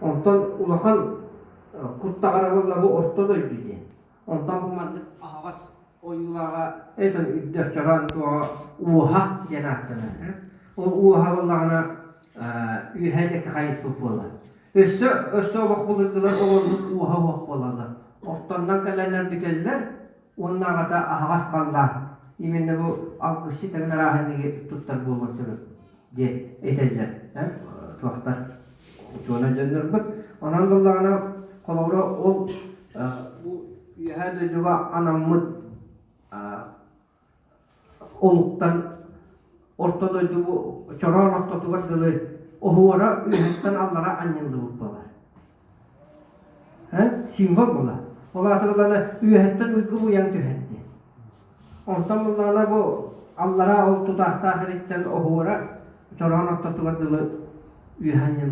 Онтон улахан куттаҕара буолла бу орто дойду диэн. Онтон бу маннык аһаҕас ойуулааҕа этэн үрдэх чороон туоҕа уоһа диэн ааттанар. Ол уоһа буоллаҕына үөһээ диэки хайыспыт буолар. Өссө өссө олох былыргылар олорбут уоһа уох буолаллар. Ортоннон кэлэннэр бүтэллэр уонна аҕата аһаҕас халлаан. Именно бу алгысчыт эҥин арааһынныгы туттар буолуон сөп диэн этэллэр туохтар учуонай дьоннорбут. Онон буоллаҕына холобура ол бу үөһээ дойдуга анаммыт олуктан орто дойду бу чороон ортотугар дылы оһуора үөһэттэн аллара анньыллыбыт буолар. Символ буолар. Ол аата буоллаҕына үөһэттэн уйгу буйан түһэр диэн. Онтон буоллаҕына бу аллараа ол тутаахтаах ириттэн оһуора чороон ортотугар дылы үөһэ анньыллыбыт.